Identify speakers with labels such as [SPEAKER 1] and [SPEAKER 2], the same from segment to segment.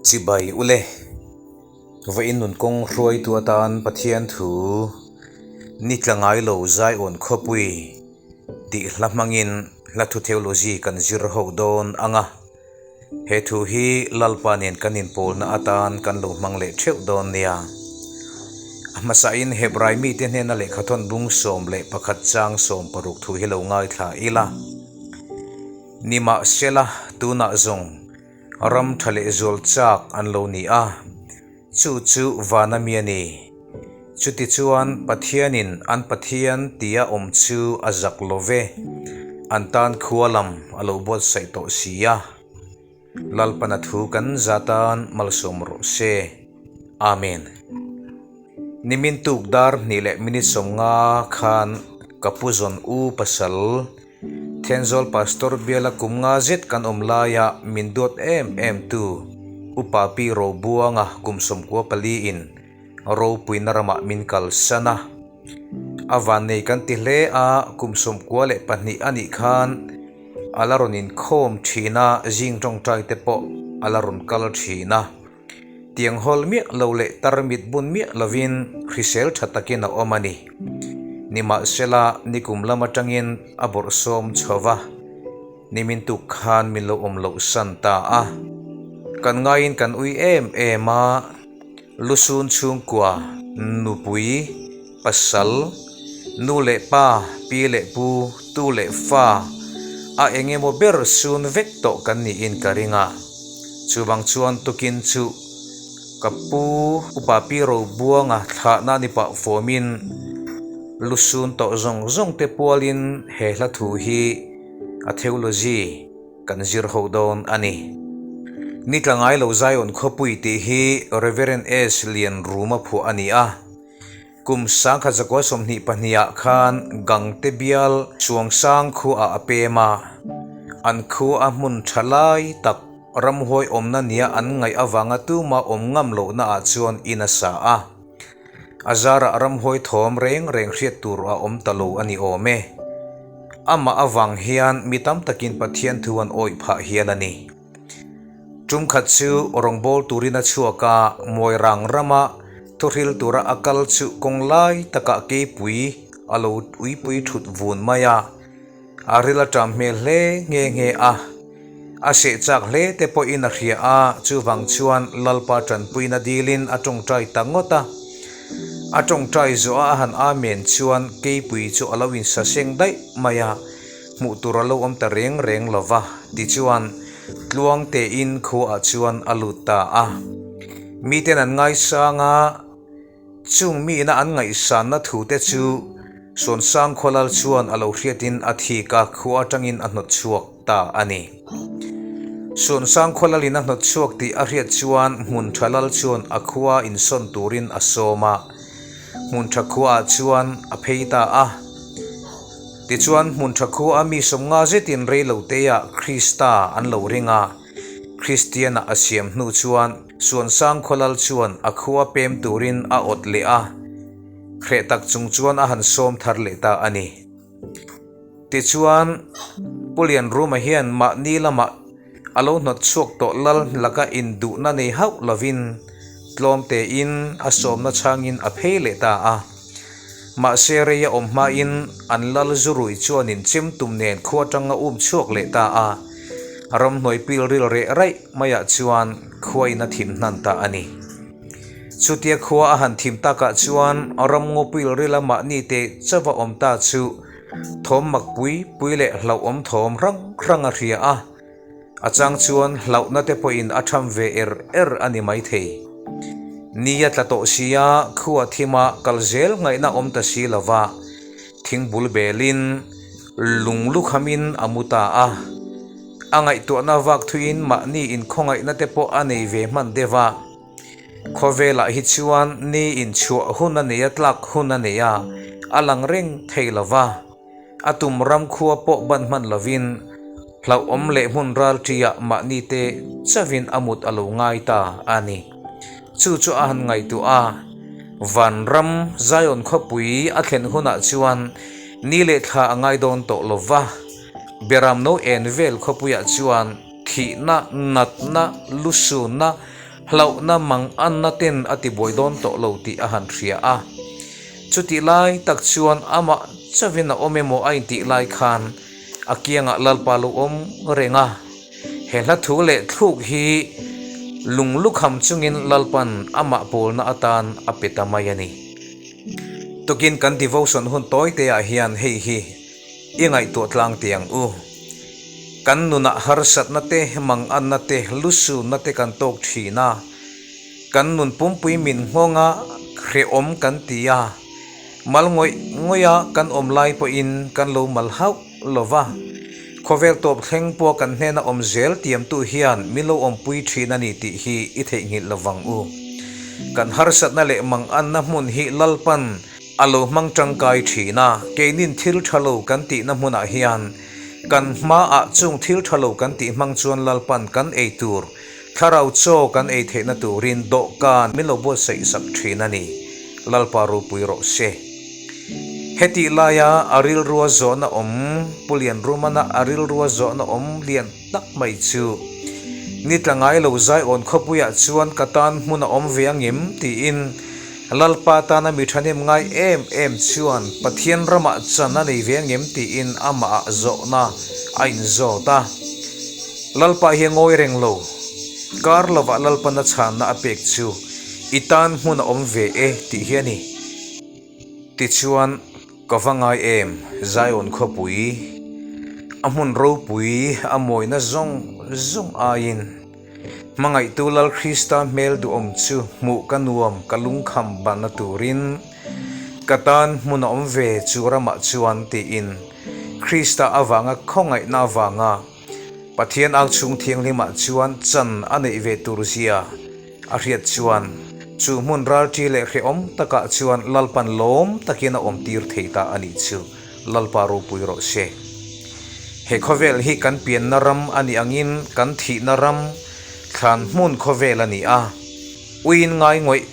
[SPEAKER 1] Chibai ule, vawiin nun kawng hruaitu atan Pathian thu ni tla ngai lo Zion khawpui tih hla hmangin hla thu theology kan zir ho dawn ang a. He thu hi Lalpa nen kan inpawlna atan kan lo hmang leh theuh dawn nia. A hmasain Hebrai mite hnena lehkhathawn bung 11 chang 60 thu hi lo ngaithla ila. Nimahsela, tunah zawng ram tha leh zual chak an lo ni a, chu chu vana mi a ni. Chutichuan Pathianin an Pathian tia awm chu a zak lo ve, an tan khua lam a lo buatsaih tawh si a. Lalpana thu kan za tan malsawm rawh se. Amen. Nimin tuk dar hnih leh minute 50 khan ka pu zawn u pasal Thenzawl Pastor biala kum nga zet kan awm laia min duat em em tu Upa Pi Robuanga kum 94 in ropuina ramah min kalsan a. A vannei kan ti hle a, kum 92 a nih khan a la rawn inkhawm thin a, zing tawngtai te pawh a la rawn kal thin a. Tiang hawl miah lo leh tarmit bun miah lovin hrisel tha takin a awm a ni. Nimahsela, nikum lam atangin a bawrhsawm chho va, nimin tuk khan min lo awm loh san ta a. Kan ngaiin kan ui em em a, lusun chhungkua, nupui, pasal, nu leh pa, pi leh pu, tu leh fa, a eng emaw ber sun vek tawh kan niin ka ring a. Chuvang chuan tukin chu ka pu Upa Pi Robuanga thlahna ni pah fawmin lusun tawh zawng zawng te pualin he hla thu hi a theology kan zir ho dawn a ni. Ni tla ngai lo Zion khawpui tih hi Reverend S Lianruma phuah a ni a. Kum 1922 ah khan Gangte bial Chuangsang khuaah a pem a, an khua a hmun tha lai tak ramhuai awmna nia an ngaih avanga tuma awm ngam lohna ah chuan in a sa a. A zarah ramhuai thawm reng reng hriat tur a awm ta lo a ni awm e. Amah avang hian mi tam takin Pathian thu an awih phah hial a ni. Tum khat chu rawngbâwl turin a chhuak a, Muairang rama thuhril tura a kal chu kawng lai takah keipui a lo uipui thut vun mai a, a ril a ṭam hmel hle nghe nghe a. A seh chak hle te pawhin a hria a, chuvang chuan Lalpa ṭanpuina dilin a ṭawngṭai ta ngawt a. A ṭawngṭai zawh a a han amen chuan keipui chu a lo insaseng daih mai a. Hmuh tur a lo awm ta reng reng lo va, tichuan tluang tein khuaah chuan a lut ta a. Miten an ngaisang a, chung miina an ngaihsanna thute chu Suansang Khualal chuan a lo hriatin a thik a, khua atangin a hnawt chhuak ta a ni. Suansang Khualalin a hnawt chhuak tih a hriat chuan hmun tha lal chuan a khua insawn turin a sawm a, hmun tha khuaah chuan a phei ta a. Tichuan, hmun tha khua a mi 50 zetin rei lo teah Krista an lo ring a. Kristiana a siam hnu chuan Suansang Khawlal chuan a khua pem turin a awt leh a, hreh tak chung chuan a han sawm thar leh ta a ni. Tichuan, Pu Lianruma hian mahni lamah a lo hnawt chhuak tawh lal laka induhna nei hauh lovin tlawm tein a sawmna chhangin a phei leh ta a. Mahse rei a awm hmain an lal zurui chuanin chem tum nen khua tang a um chhuak leh ta a. Ramhnuai pil ril reh raih maiah chuan khuain a thim hnan ta a ni. Chutia khua a han thim takah chuan ramngaw pil rila mahni te chauh a awm ta chu Thawm mak pui pui leh hlauhawm thawm hrang hrang a hria a, a chang chuan hlauhna te pawhin a tham ve er er a ni maithei. Ni a tla tawh si a, khua thima kal zel ngaihna awm ta si lo va, thingbul belin lung lukhamin a mu ta a. A ngaihtuahna vak thuiin mahni inkhawngaihna te pawh a nei ve hman deuh a. Khawvelah hi chuan ni inchhuah hun a nei a, tlak hun a nei a, a lang reng thei lo va. A tum ram khua pawh ban hman lovin hlauhawm leh hmun ral ṭiah mahni te chauhin a mut a lo ngai ta a ni. Chu chu a han ngaihtuah a, Vanram Zion khawpui a thlen hunah chuan ni leh thla a ngai dawn tawh lo va, Beram no en vel khawpuiah chuan, Thihna, natna, lusunna, Hlauhna manganna ten a tibuai dawn tawh lo tih a han hria a. Chutih lai tak chuan amah chauhin a awm emaw a intih lai khan a kiangah Lalpa lo awm reng a. He hla thu leh thluk hi lung lukham chungin Lalpan amah pawlna atan a pe ta mai a ni. Tukin kan devotion hun tawi te ah hian hei hi i ngaihtuah tlang teh ang u. Kan nunah harsatna te, manganna te, lusunna te kan tawk thin a. Kan nun pumpui min nghawng a, hrehawm kan ti a. Mal ngawih ngawih a kan awm lai pawhin kan lo mal hauh lo va. Khawvel tawp thleng pawh kan hnena awm zel tiamtu hian min lo awmpui thin a ni tih hi i theihnghilh lo vang u. Kan harsatna leh manganna hmun hi Lalpan a lo hmang tangkai thin a, keinin thil tha lo kan tihna hmunah hian kan hmaah chung thil tha lo kan tih hmang chuan Lalpan kan ei tur Thlarau chaw kan ei theihna turin dawhkan min lo buatsaih sak thin a ni. Lalpa ropui rawh se. Hetih laia a rilrua zawhna awm, Pu Lianrumana a rilrua zawhna awm lian tak mai chu, Ni tla ngai lo Zaiawn khawpuiah chuan ka tan hmun a awm ve angem? tiin Lalpa tana mi thahnem ngai em em chuan Pathian ramah chan a nei ve angem tiin amahah zawhna a inzawt a. Lalpa hi a ngawi reng lo. Kar lovah Lalpan a chhanna a pek chu i tan hmun a awm ve e tih hi a ni. Tichuan, ka va ngai em Zion khawpui, a hmun ropui a mawina zawng zawng aiin Hmangaihtu Lal Krista hmel duhawm chu hmuh ka nuam ka lungkham banna turin ka tan hmun a awm ve chu ramah chuan tiin Krista avanga khawngaihna avanga Pathian au chhung thianghlimah chuan chan a neih ve tur zia a hriat chuan chu hmun ralṭi leh hrehawm takah chuan Lalpan lawm takin a awmtir thei ta a nih chu Lalpa ropui rawh se. He khawvel hi kan pianna ram a nih angin kan thihna ram thlan hmun khawvel a ni a. Uiin ngai ngawih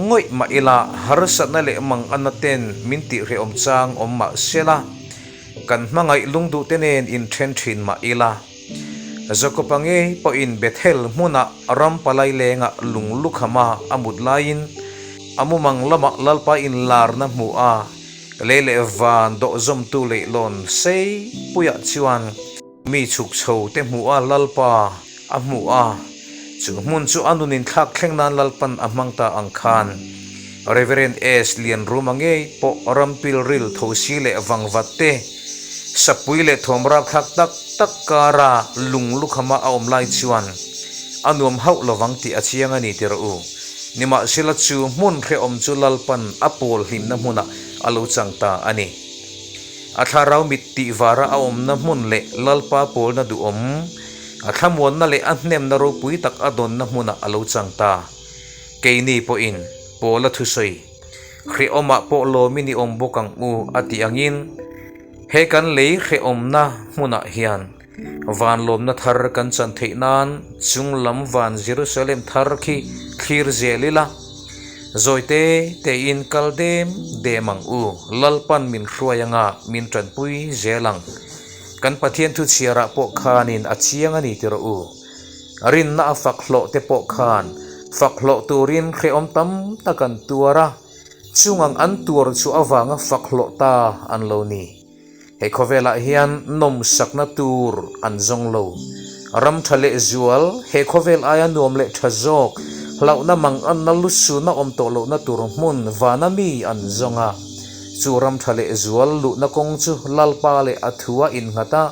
[SPEAKER 1] ngawih mah ila harsatna leh manganna ten min tih hrehawm chang awm mah sela kan hmangaih lungduhte nen inthen thin mah ila. Jakob-a ngei pawhin Bethel hmunah ram palai lengah lung lukhama a mut laiin a mumang lamah Lalpa inlarna hmuh a, Lei leh van dawhzawmtu leihlawn sei puiah chuan mi chhuk chho te hmuh a Lalpa a hmuh a, chu hmun chu a nun inthlak thleng nan Lalpan a hmang ta ang khan Reverend S. Lianruma ngei pawh rampilril thosi leh vangvat te sapui leh thawm rapthlak tak tak kara lung lukhama a awm lai chuan a nuam hauh lovang tih a chiang a ni ti rawh u. Nimahsela chu hmun hrehawm chu Lalpan a pawl hlimna hmunah a lo chang ta a ni. A thlarau mit tih vara a awmna hmun leh Lalpa pawlna duhawm, a thlamuanna leh a hnemna ropui tak a dawnna hmunah a lo chang ta. Keini pawhin Pawla thusawi, Hrehawmah pawh lawmin i awm bawk ang u a tih angin, he kan lei hrehawmna hmunah hian, Vanlawmna thar kan chan theih nan chung lam van Jerusalem thar khi thlir zel ila, zawi te tein kal dem dem ang u, Lalpan min hruai anga min tanpui zel ang. Kan Pathian thu chhiarah pawh khanin a chiang a ni ti rawh u. Rinna a fak hlawh te pawh khan fak hlawh turin hrehawm tam tak an tuar a, chung ang an tuar chu avanga fak hlawh ta an lo ni. He khawvelah hian nawmsakna tur an zawng lo. Ram tha leh zual, he khawvel aia nuam leh tha zawk, hlauhna manganna lusuna awm tawh lohna tur hmun vana mi an zawng a. Chu ram tha leh zual luhna kawng chu Lalpa leh a thua innghat a,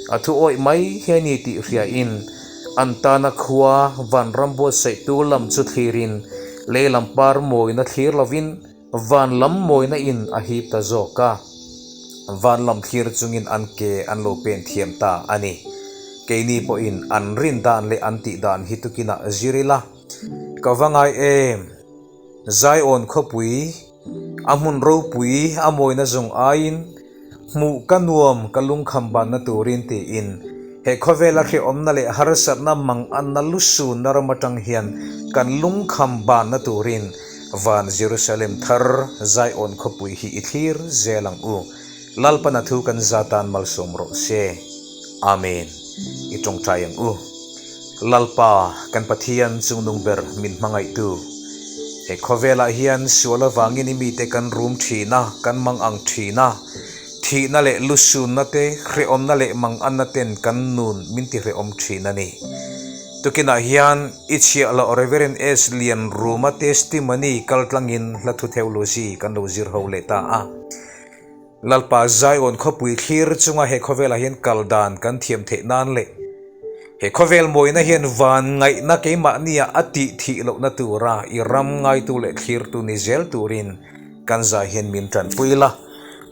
[SPEAKER 1] a thu awih mai hi a ni tih hriain an tana khua vanram buatsaihtu lam chu thlirin lei lam par mawina thlir lovin, Van lam mawina in a hip ta zawk a, van lam thlir chungin an ke an lo pen thiam ta a ni. Keini pawhin an rin dan leh an tih dan hi tukinah zir ila, ka va ngai em? Zion khawpui, a hmun ropui a mawina zawng aiin, Hmuh ka nuam ka lungkham banna turin tiin he khawvela hrehawmna leh harsatna manganna lusunna ram atang hian kan lungkham banna turin van Jerusalem thar Zion khawpui hi i thlir zel ang u. Lalpana thu kan za tan malsawm rawh se. Amen. I tawngtai ang u. Lalpa, kan Pathian chungnung ber min hmangaihtu. He khawvelah hian sual avangin i mite kan rum thin a, kan mang ang thin a. Thihna leh lusunna te, hrehawmna leh manganna ten kan nun min tihrehawm thin a ni. Tukinah hian i chhiahloh Rev. S. Lianruma testimony kaltlangin hla thu theology kan lo zir ho leh ta a. Lalpa Zion khawpui thlir chunga he khawvelah hian kal dan kan thiam theih nan leh he khawvel mawina hian van ngaihna keimahnia a tih thih lohna tura i ram ngaitu leh thlirtu ni zel turin kan zai hian min tanpui la.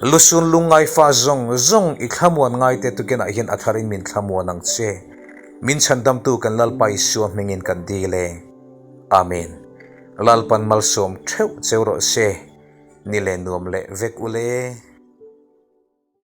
[SPEAKER 1] Lusun lungngai fa zawng zawng i thlamuan ngaite tukinah hian a tharin min thlamuan ang che. Min chhandamtu kan Lalpa Isua hmingin kan dil e. Amen. Lalpan malsawm theuh cheu rawh se. Ni leh nuam leh vek u le.